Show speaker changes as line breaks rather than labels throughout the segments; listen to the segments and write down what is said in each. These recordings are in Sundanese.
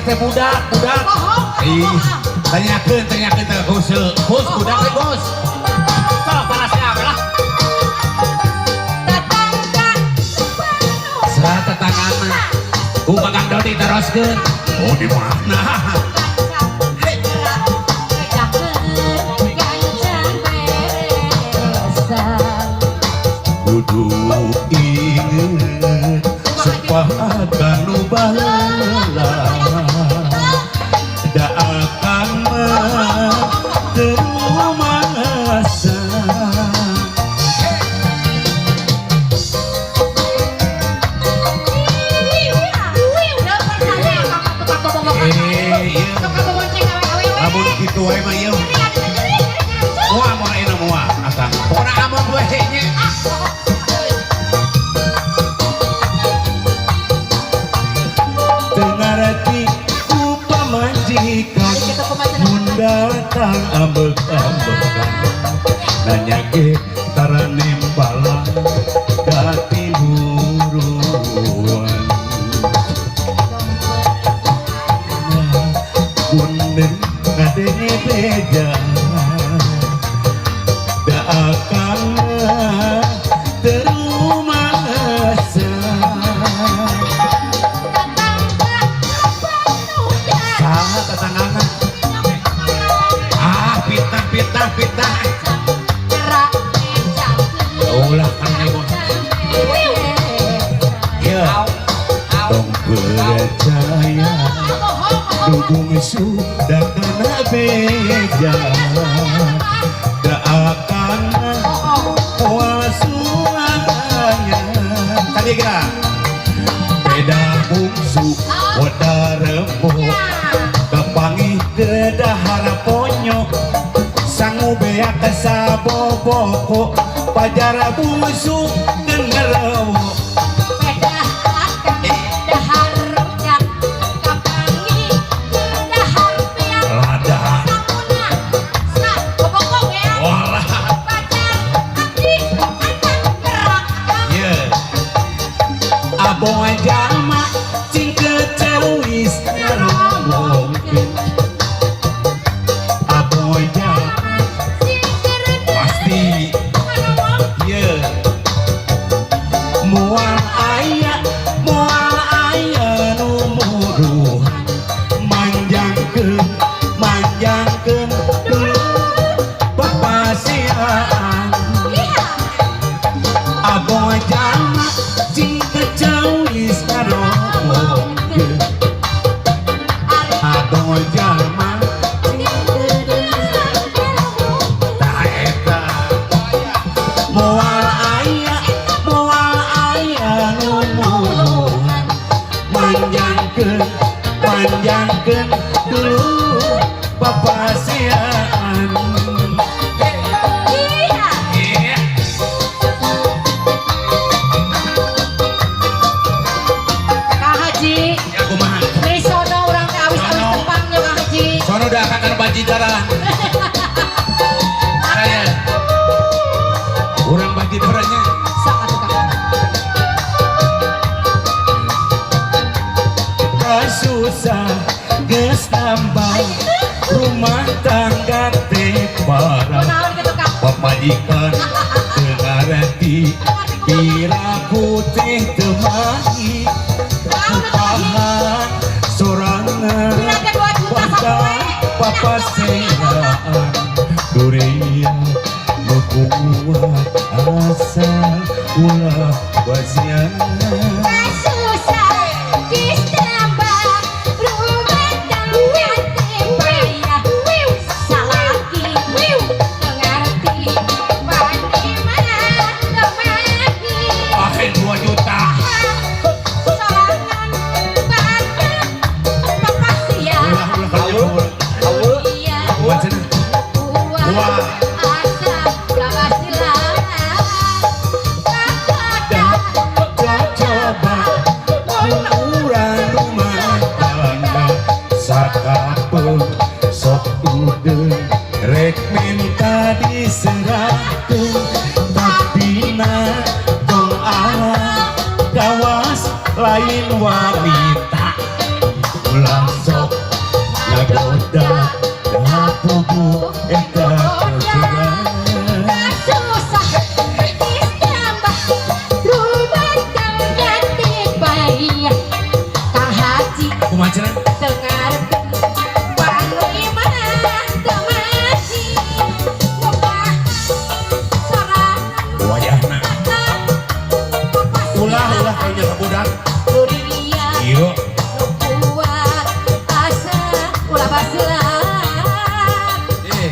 teh budak, budak.
Bohong,
Ih,
bohong, ah.
Tanyakeun, tanyakeun teh Gus. Gus, budak teh, Gus.
Sok panas ya lah.
Tetangga.
Saha tetanggana? Ku Kang Dodi teroskeun. Oh, di mana?
Gancang gancang beresan.
Kudu inget sumpah nu baheula, da akang mah teu rumasa. Eh, iya. Lamun kitu wae mah ieu. Moal, moal enak, moal akang. Pokona among we nya. Teu ngarti ku pamajikan mun datang ambek-ambekan, nanya ge tara nembalan dati buruan. Mun ngadenge beja, da akang mah teu rumasa. Saha tetanggana? Ah, fitnah, fitnah, fitnah. Ulah kan nyebut. Ya, tong percaya nu bungsu da kana beja, da akang mah moal suaranya. Kadiga beda bungsu weda remo kapanggih ke dahar ponyo, sangu beak saboboko, pajara bungsu genderuwo.
Beda akang dahar rujak kapanggih dahar beak.
Lada.
Sanguna saboboko ya.
Walah.
Pacar abdi akang gerak akang.
Ye. Abong jalma cing kecewis ngaromongkeun. Abong jalma pasti. Ye. Moal aya, moal aya nu muruhan, manjangkeun, manjangkeun dulu papasiaan. Abong jalma cing kecewis ngaromongkeun. Abong jalma tah eta. Moal aya, moal aya nu muruhan, manjangkeun, manjangkeun dulu papasiaan. Iya.
Kang Haji.
Ya, kumaha?
Di sono urang teh awis-awis
Sono.
tepangnya, Kang Haji.
Sono udah akan baji darah. Saya. Urang baji darahnya.
Sok atuh, Kang.
Kasusah geus nambah, rumah tangga teh parah.
Kunaon kitu, Kang?
Pamajikan teu ngarti, piraku teh teu mahi. Pahan sorangan.
Pira teh 2 juta sapoe.
Papaseaan duria nu kuat, asal ulah basian.
Kasusah geus tambah, rumah tangga teh payah. Salaki teu ngarti, bagaimana teu mahi.
Ah, 2 juta.
Sorangan bakal papasian.
Ulah, ulah kalau
Iya.
Buat cenah.
Wah. Asa ulah basilan.
Coba mun urang rumah tangga sakapeung sok udeung, rek minta diserahkeun, tapi na tong ala gawas lain wanita, ulah sok. Da da pugu eta juga.
Kasusah geus tambah rumah tangga teh payah. Kang Haji
Kumaha cenah?
teu ngarepkeun panglima teu maji. Muka sorangan
Wayahna. Ulah ulah kayaknya ka budak.
Durian
Ieu
nu kuat asa ulah basilan.
eh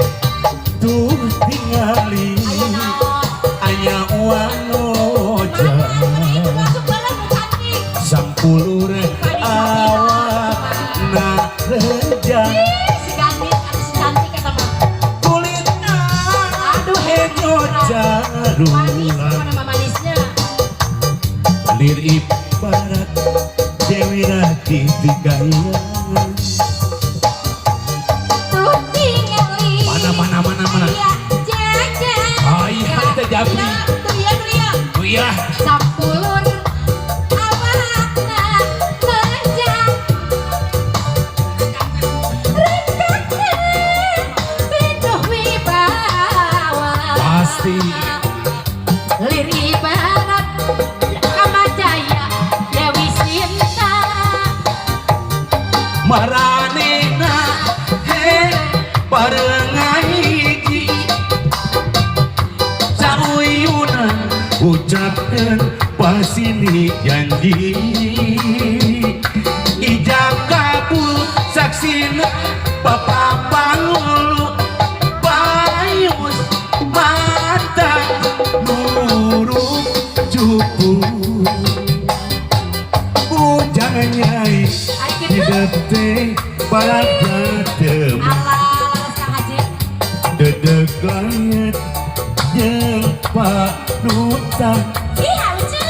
tuh tingali
Aya naon?
anya wanoja.
Mana itu masuk bareng nu cantik.
Sampulur awakna reja.
Ih, si gandit atuh si cantik eta mah.
Kulitna
Aduh,
hejo
manis
jarulan.
pokona mah manisnya.
Lir ibarat Dewi Ratih di kayangan.
Tuh tingali.
Mana mana mana mana.
Aya jajan.
Oh iya, eta Japri.
Tuh iya, tuh iya.
Oh iya.
Sampulur awakna rejang. Rekatna pinuh wibawa.
Pasti.
Lir ibarat Kamajaya Dewi Sinta.
Maranehna he barengan hiji sauyunan ucapkeun pasini janji ijab kabul saksina Bapak Pangulu Bayus mata nuruk cupu bujang nyai
Ari kitu.
hidup teh baraga teman.
Alah, laras Kang Haji.
Dedeg langit jeung panutan.
Iya, lucu.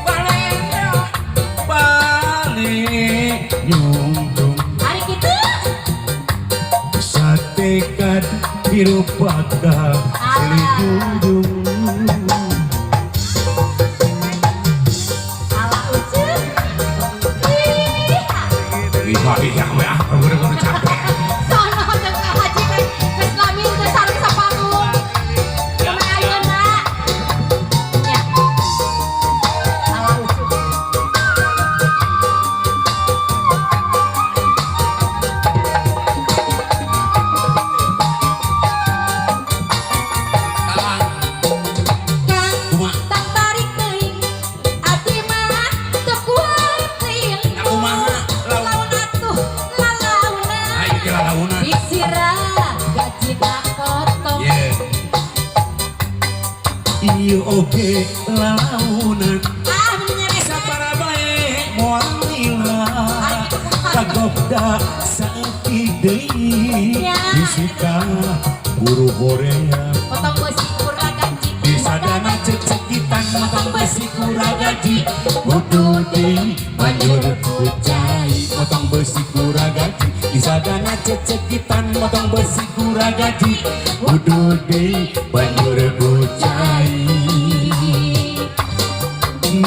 Balenya balik nyungtung.
Ari kitu.
Satekad hirup bakal silih junjung.
Alah, lucu. Iya.
Bisa bisa we ah udah capek.
Sono jeung Kang Haji teh geus lami teu sareng sapanggung. Kumaha ayeuna? Ya. Alah, lucu. Kang
Kumaha?
tang tarik teuing ati mah teu kuat teuing.
Kumaha?
Laun atuh lalauna.
Ayo kira launa.
Disira gaji tak potong.
Ye. Ieu oge lalaunan.
Ah, meni nyeres.
Sabara bae moal lila. Kagobda saeutik deui.
Ya.
Bisika guru horea.
Potong besi kurang gaji.
Disadana cecekitan motong besi kurang gaji. Kudu di banjur ku cai motong besi kurang gaji. Disadana cecekitan motong besi kurang gaji. Kudu di banjur ku cai.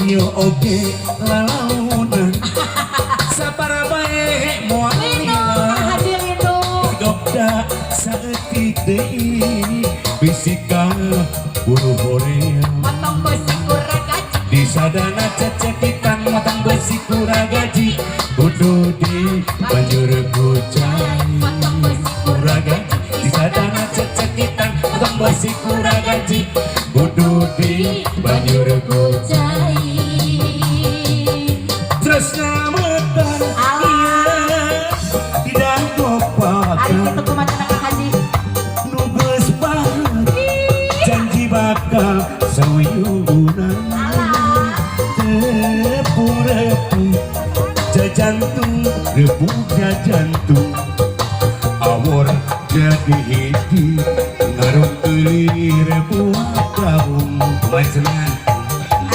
Ieu oge lalaunan. Sabara bae moal
Lindung,
lila.
Haji lindung.
Gobda saeutik deui bisika buru horea.
Potong besi kurang gaji.
Disadana cecekitan motong besi kurang gaji. Kudu di banjur ku cai.
Potong besi
Kurang gaji. Disadana cecekitan motong besi kurang gaji. Kudu di banjur ku
cai.
Tresna mata
Alah.
iya tidak
Ari
gopakan.
kitu kumaha cenah Kang Haji?
Nu geus banget janji bakal sauyunan.
Alah.
Tepu-repu jajantung repugna jantung awor jadi hiji ngarung teulir buah gabung kumaha cenah.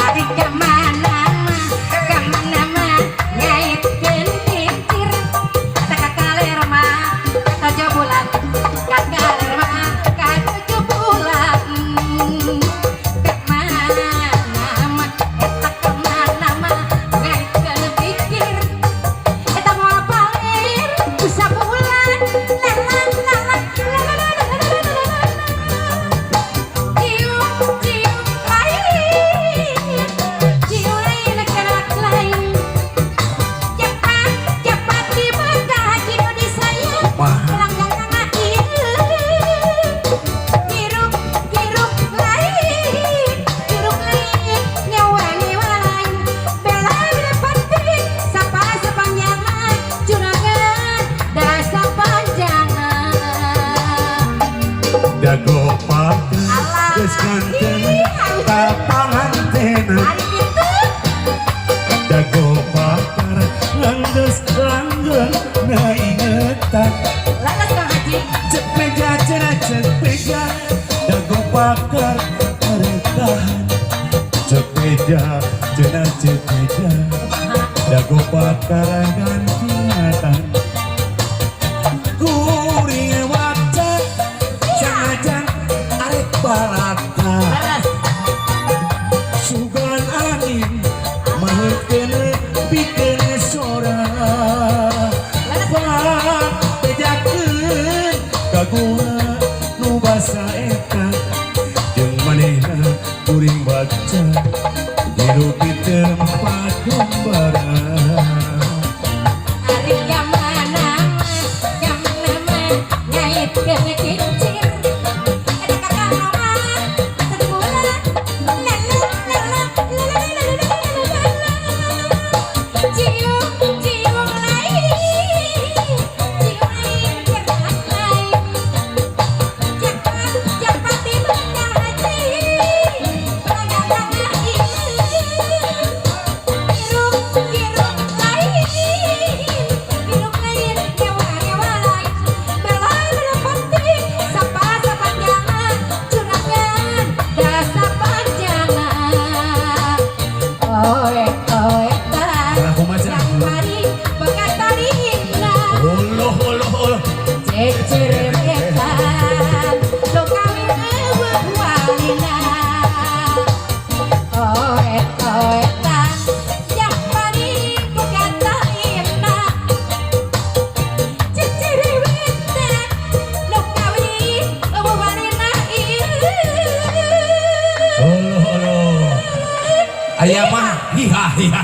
Ari kamana mah, kamana mah ngaitkeun pikir. Kata ka kaler mah, ka tujuh bulan, ka kaler mah, ka tujuh bulan. Kamana mah, eta kamana mah ngaitkeun pikir. Eta moal palir ku sabulan.
beja, cenah ceuk beja. Dagopat karagantiatan. Kuring waca sanajan arek balaka.
Leres.
Sugan angin mahekeun pikeun sora. Pak bejakeun ka gua nu basa eta jeung manehna kuring baca hirup di tempat gombara.
Ari ka mana ka mana ngaitkeun kincir. Ada kakak mama satu bulan. La la la la la la la la la la. Cium cium lain, cium lain gerak lain. Cepat cepat tiba haji, berangkat tanah Hirup hirup lain, hirup lain, nyawa nyawa lain. Belai belum penting, sapa sapa jangan, juragan dasar panjangan. Oe oe ta,
Nah, kumaha cenah?
yang mari bekatarina.
Oloh oloh oloh.
Cecerewetan, lo kawin eueuh walina. Oe oe ta, yang paling bekatarina. Cecerewetan, lo kawin eueuh walina.
Oloh oloh. Aya mah hiha hiha.